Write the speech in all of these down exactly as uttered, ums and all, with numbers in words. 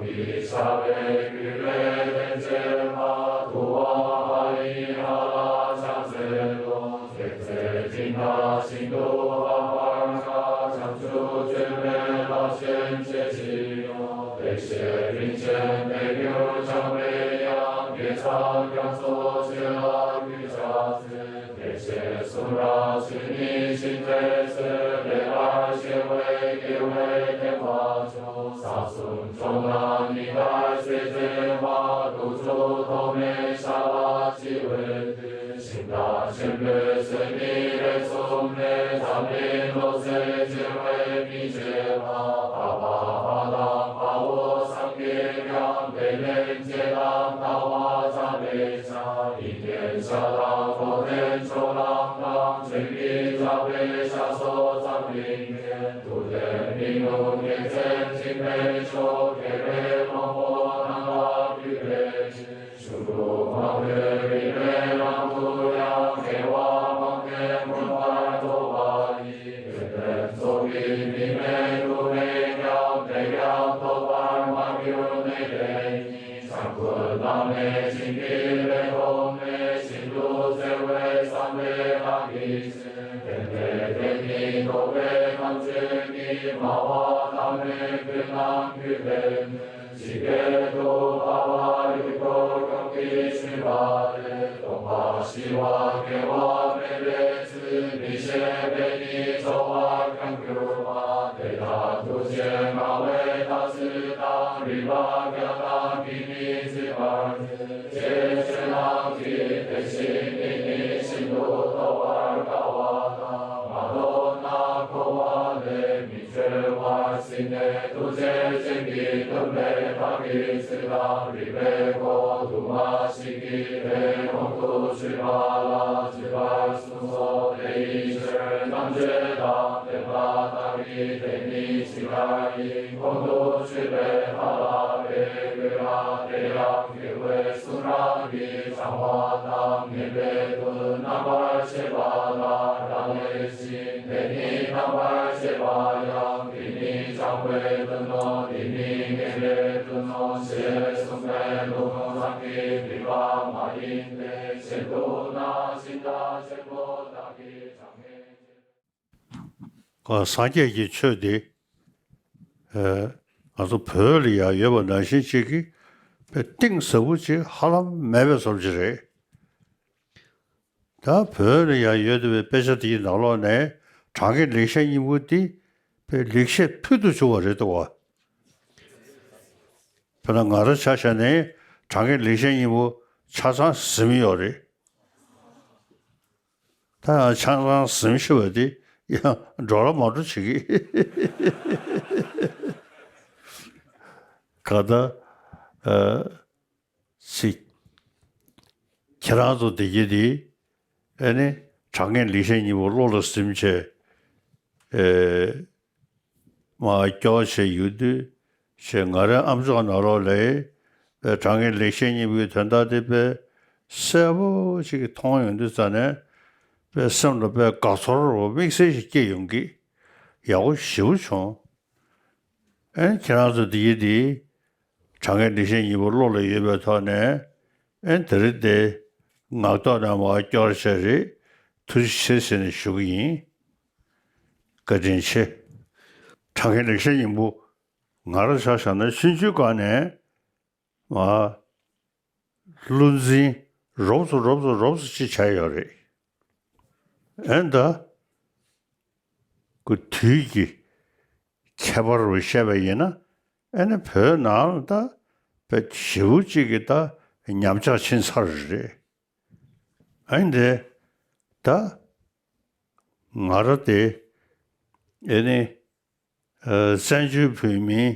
ཤར་བའི་རྒྱུད་ལས་ཐེག་ཆེན་མ། དུ་བ་ཧ་ཡིག་ཧ་ལ་ཕྱག་འཚལ་ལོ། ཐེག་ཆེན་སྦྱིན་བདག་ཤིན་ཏུ་འཕགས་པར་དཀའ། བྱང་ཆུབ་སྒྱུ་མའི་ལྷ་ཆེན་ཁྱེད་མཆིའོ། བདེ་གཤེགས་རིན་ཆེན་དལ་འབྱོར་འཇམ་པའི་དབྱངས། དགེ་ཚངས་རྒྱ་མཚོ་ཆེ་ལ་གུས་ཕྱག་འཚལ། བདེ་གཤེགས་གསུང་རབ་ཆོས་ཉིད་ཤིང་རྟའི་མཚོན། ལེགས་པར་བཤད་པའི་དགེ་བའི་བསྟན་པ་མཆོག། ས་གསུམ་འབྱོར་ལ་ཉི་ཟླར་ཤེས་བྱའི་མ། དུག་ལྕོག་ཐོགས་མེད་ཞལ་ལག་འཆིང་བའི་དུས། ཞིང་བདག་ཆེན་པོའི་ཚེ་ཉིད་རེག་གསུམ་ནས། འཛམ་གླིང་ལོ་ཙཱའི་བྱེ་བས་མི་ཕྱེད་པ། ཕ་བ་ཕ་དང་ཕ་བོ་སངས་རྒྱས་ཀྱང་། དེ་ལས་བྱེད་དང་ལྟ་བ་འཇམ་པའི་ཕྱག། ཡིད་བརྟན་ཞྭ་དང་མདོག་ལྡན་ཕྱོགས་གླང་དང་། ཆོས་ཀྱི་ལྕགས་པའི་ཞྭ་སོགས་འཛམ་གླིང་རྒྱན། ཐུབ་བསྟན་མི་ནུབ་རྒྱལ་མཚན་འཇིགས་མེད་མཆོག། རྒྱལ་བའི་དབང་པོ་རྣམས་ལ་གུས་པས་བསྙེན། ཆོས་ལུགས་མང་པོའི་རིམ་པའི་ནང་དུ་ཡང་། རྒྱལ་བ་དབང་ལྡན་མངོན་པར་རྫོགས་པ་ཡི། ཡོན་ཏན་རྫོགས་པའི་རིམ་པའི་དུ་མས་ཀྱང་། དེ་ཡང་རྟོགས་པར་མ་གྱུར་ནད་པའི་ཉིད། སྤྱང་ཀུན་ལངས་ནས་བྱིན་གྱིས་བརླབས་ཐོབ་ནས། ཤིན་ཏུ་བརྩེ་བས་བསམ་པའི་བདག་གིས་བསྐྱེད། བསྟན་པའི་དོན་ནི་རྟོགས་པའི་དམ་ཆོས་ཉིད། སྨྲ་བ་ཐ་མལ་ཀུན་ལའང་གུས་པས་མོས། ཇི་སྐད་དུ། འཕགས་པ་ཡུལ་འཁོར་སྐྱོང་གི་སྤྱོད་པ་ལས། སྟོང་པ་ཞི་བ་དགེ་བ་མེད་པའི་ཚུལ། མི་ཤེས་པས་ནི་རྫོགས་པར་ཀྱང་འགྱུར་བ། དེ་ལྟར་ཐུགས་རྗེ་མངའ་བས་ད་ཚུལ་དང་། རིགས་པ་བརྒྱ་དང་བགེགས་ནི་ཚིག་པར་བྱེད། ཅེས་ཆོས་རྣམས་ཀྱི་དེ་བཞིན་ཉིད་ནི། ཤིན་ཏུ་རྟོགས་པར་དཀའ་བ་དང་། མ་རྟོགས་ན་འཁོར་བ་ལས་མི་གྲོལ་བར། གཟིགས་ནས་ཐུགས་རྗེ་ཅན་གྱི་སྟོན་པས། བདག་གིས་ཚུལ་དང་རིགས་པའི་སྒོ། དུ་མ་ཞིག་གིས་དེ་ཁོང་དུ་ཆུད་པ་ལ། བརྗོད་པར་གསུངས་སོ། དེ་ཡི་ཕྱིར་ཐམས་ཅད་དང་ལྡན་པ། བདག་གི་དེ་ཉིད་ཇི་ལྟར་ཡིན། ཁོང་དུ་ཆུད་པའི་མཐའ་ལ་འབད་དགོས་ལ། དེ་ཡང་རྒྱལ་བའི་གསུང་རབ་ཀྱི་སྦྱང་བ་དང་། ངེས་པའི་དོན་རྣམ་པར་ཕྱེ་བ་ལ་རག་ལས་ཤིང་། དེ་ཉིད་རྣམ་པར་ཕྱེ་བ་ཡང་། འདི་ནི་སྦྱང་བའི་དོན་ནོ། འདི་ནི་ངེས་པའི་དོན་ནོ་ཞེས་གསུངས་པའི་ལུང་ཙམ་གྱིས་འགྲིག་པ་མ་ཡིན་ཏེ། གཞན་དུ་ན་ཤིང་རྟ་ཆེན་པོ་དག་གི་གྲངས་ངེས་ཀྱི། སངས་རྒྱས་ཀྱི་ཆོས་འདི། ཨེ། ང་ཚོ་བོད་ལ་ཡང་ཡོད་པ་ནང་བཞིན་ཅིག་གི་དཔེ་གཏིང་ཟབ་པོ་ཅིག་ཧ་ལམ་མེད་པའི་བཟོ་ཅིག་རེད། ད་བོད་ལ་ཡང་ཡོད་བསྡད་པའི་དཔེ་ཆ་དེའི་ནང་ལོགས་ནས་གྲངས་ངེས་ལེགས་བཤད་སྙིང་པོ་འདི་དཔེ་ལེགས་བཤད་ཕུལ་དུ་བྱུང་བ་རེད་འདུག་བ། དཔེར་ན་ང་རང་ཆ་བཞག་ནས་གྲངས་ངེས་ལེགས་བཤད་སྙིང་པོ་ཆ་ཚང་ཟིན་ཡོད་རེད། ད་ཡང་ཆ་ཚང་ཟིན་ཤེས་པ་དེ་ཡང་འགྲོ་ར་མ་འགྲོ་བྱེད་ཀྱི། ག་ད། ཨ། ཅིག་ཁྱེད་རང་ཚོ་དེ་གྱད་དེ། ཨ་ནི་གྲངས་ངེས་ལེགས་བཤད་སྙིང་པོ་བློ་ལ་ཟིན་བྱས། ཨེ། མར་སྐྱོར་བྱས་ཡོང་དུས་བྱས། ང་རའི་ཨམ་ཅོག་ནང་ལོགས་ལ་དཔེ་གྲངས་ངེས་ལེགས་བཤད་སྙིང་པོའི་དོན་དག་དེ་དཔེ་གསལ་པོ་ཅིག་མཐོང་ཡོང་དུས་ཙ་ནས། དཔེ་སེམས་ལ་དཔེ་དགའ་ཚོར་དམིགས་བསལ་ཞིག་སྐྱེ་ཡོང་གི། ཡག་པོ་ཞེ་པོ་བྱུང་། ཨེ། ཁྱེད་རང་ཚོ་འདི་ཡི་འདི་གྲངས་ངེས་ལེགས་བཤད་སྙིང་པོ་བློ་ལ་ཡོད་པའི་ཐོག་ནས། ཨེ། དེ་རིང་འདི་ངག་ཐོག་ནས་མར་སྐྱོར་བྱས་རེད། ཐུགས་རྗེ་ཆེ་ཟེར་ནས་ཞུ་གི་ཡིན། བཀའ་དྲིན་ཆེ། གྲངས་ངེས་ལེགས་བཤད་སྙིང་པོ་ང་རང་ཆ་བཞག་ན་ཆུང་ཆུང་སྒང་ནས་མར་བློ་འཛིན་རོབ་ཙམ་རོབ་ཙམ་རོབ་ཙམ་ཅིག་བྱས་ཡོད་རེད། ཨེ། ད་ཁོ་དུས་ཀྱི་ཁྱད་པར་རུ་བཤད་པ་ཡིན་ན། ཨེ་ནི་བོད་ནང་ལ་ད་དཔེ་ཞེ་པོ་ཅིག་གི་ད་ཉམས་ཆག་ཕྱིན་ཚར་རེད། ཨེ་འདི་ད་ང་རང་དེ་ཨེ་ནི། ཨ། བཙན་བྱོལ་བོད་མིའི་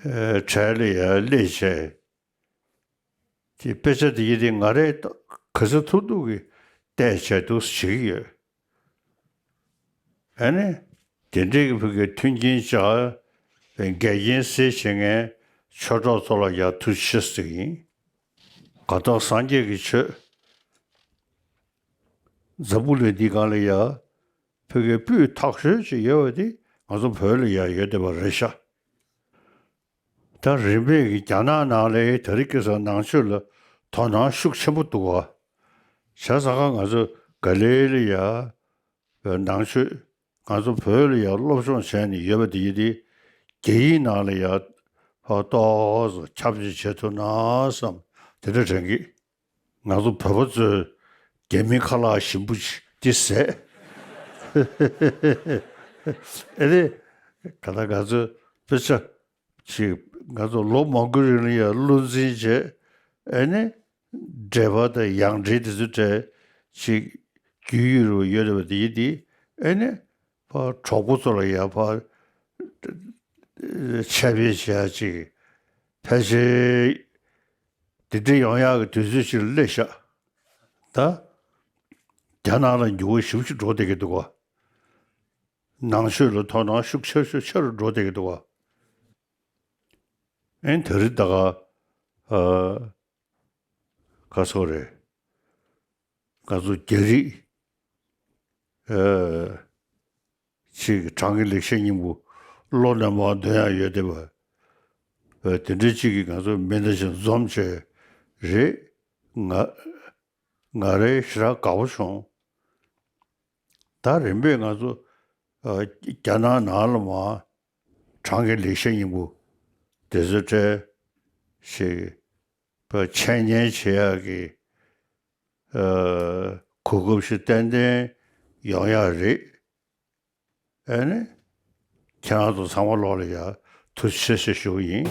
ཨ་གྲལ་ལ་ཡར་སླེབས་བྱས། དེ་དཔེ་ཆ་དེ་ཡི་དེ་ང་རས་ག་ཚོད་ཐུབ་ཐུབ་ཀྱིས་བལྟས་བྱས་འདུག་བྱེད་ཀྱི་ཡོད། ཨ་ནི་དེ་འདྲའི་གི་བོད་ཀྱི་མཐུན་རྐྱེན་སྦྱར་བའི་འགལ་རྐྱེན་སེལ་བྱེད་མཁན་ཆོས་གྲོགས་ཚོ་ལ་ཡང་ཐུགས་རྗེ་ཆེ་ཟེར་གྱི་ཡིན། གང་ལྟར་སངས་རྒྱས་ཀྱི་ཆོས་འཛམ་བུ་གླིང་འདིའི་སྒང་ལ་ཡང་བོད་ཀྱི་སྤུས་དག་ཤོས་ཅིག་ཡོད་པ་དེ་ང་ཚོ་བོད་ལ་ཡང་ཡོད་བསྡད་པ་རེད་ཤག་ད་རིམ་པས་ཀྱི་རྒྱ་ནག་ནང་ལ་དེ་རིང་ཁ་སང་ནང་ཆོས་ལ་དོ་སྣང་ཤུགས་ཆེན་པོ་འདུག་བ། བྱས་ཙང་ང་ཚོ་ག་ལེ་ལ་ཡ་ནང་ཆོས་ང་ཚོ་བོད་ལ་ཡ་སློབ་སྦྱོང་བྱས་ནས་ཡོད་པ་དེ་ཡིན་དེ། རྒྱ་ཡིག་ནང་ལ་ཡ་ཕར་ཏོག་ཙམ་ཁྱབ་བསྒྲགས་བྱེད་ཐུབ་ན་བསམ་དེ་འདྲ་དྲན་གི། ང་ཚོ་བོད་པ་ཚོས་རྒྱ་མི་ཁ་ལག་ཞིམ་པོ་ཅིག་འདི་ཟས། ཨེ་རེད། ག་ད་ང་ཚོས་དཔེ་ཆ་ཅིག་ང་ཚོ་ལོ་མང་པོའི་རིང་ལ་ཡང་བློ་འཛིན་བྱས། ཨེ་ནི་འགྲེལ་པ་དང་ཡང་འགྲེལ་དེ་ཚོ་བྲིས་ཅིག་རྒྱུས་ཡོད་རུ་ཡོད་རེད་པ། དེ་ཡིན་དེ་ཨེ་ནི་ཕར་གྲོགས་པོ་ཚོ་ལ་ཡང་ཕར་འཆད་སྤེལ་བྱེད་ཡ་ཅིག་ཕལ་ཆེར་དེ་འདྲ་ཡོང་ཡག་གི་དུས་ཚོད་ཅིག་སླེབས་ཤག་ད་རྒྱ་ནག་ལ་འགྱུར་བ་ཞེ་པོ་ཅིག་འགྲོ་བསྡད་ཀྱི་འདུག་ག་ནང་ཆོས་ལ་དོ་སྣང་ཤུགས་ཆེ་ཤུགས་ཆེ་རུ་འགྲོ་བསྡད་ཀྱི་འདུག་ག་ཨེ་ནི་དེ་རིང་ད་ག་ཨ་ག་ཚོད་རེད། ང་ཚོ་རྒྱ་རིགས་ཨ་ཅིག་གྲངས་ཀྱི་ལེགས་བཤད་སྙིང་པོ་བློ་རྣོན་པོ་འདོན་ཡག་ཡོད་བསྡད་པ། ཨ་དེ་འདྲ་ཅིག་གིས་ང་ཚོ་མི་འདི་བཞིན་འཛོམས་བྱས་རེད། ང་ང་རང་ཞེ་དྲག་དགའ་པོ་བྱུང་། ད་རིམ་པས་ང་ཚོ་ཨ་རྒྱ་ནག་ནང་ལ་མར་གྲངས་ཀྱི་ལེགས་བཤད་སྙིང་པོ་དེ་ཚོ་སྤྲད་ཞིག་པ་འཆད་ཉན་བྱེད་ཡག་གི་ཨ་གོ་སྐབས་ཤིག་ཏན་ཏན་ཡོང་ཡག་རེད། ཨ་ནི་ཁྱེད་རང་ཚོ་ཚང་མ་ལོག་ལ་ཡ་ཐུགས་རྗེ་ཆེ་ཞེས་ཞུ་གི་ཡིན།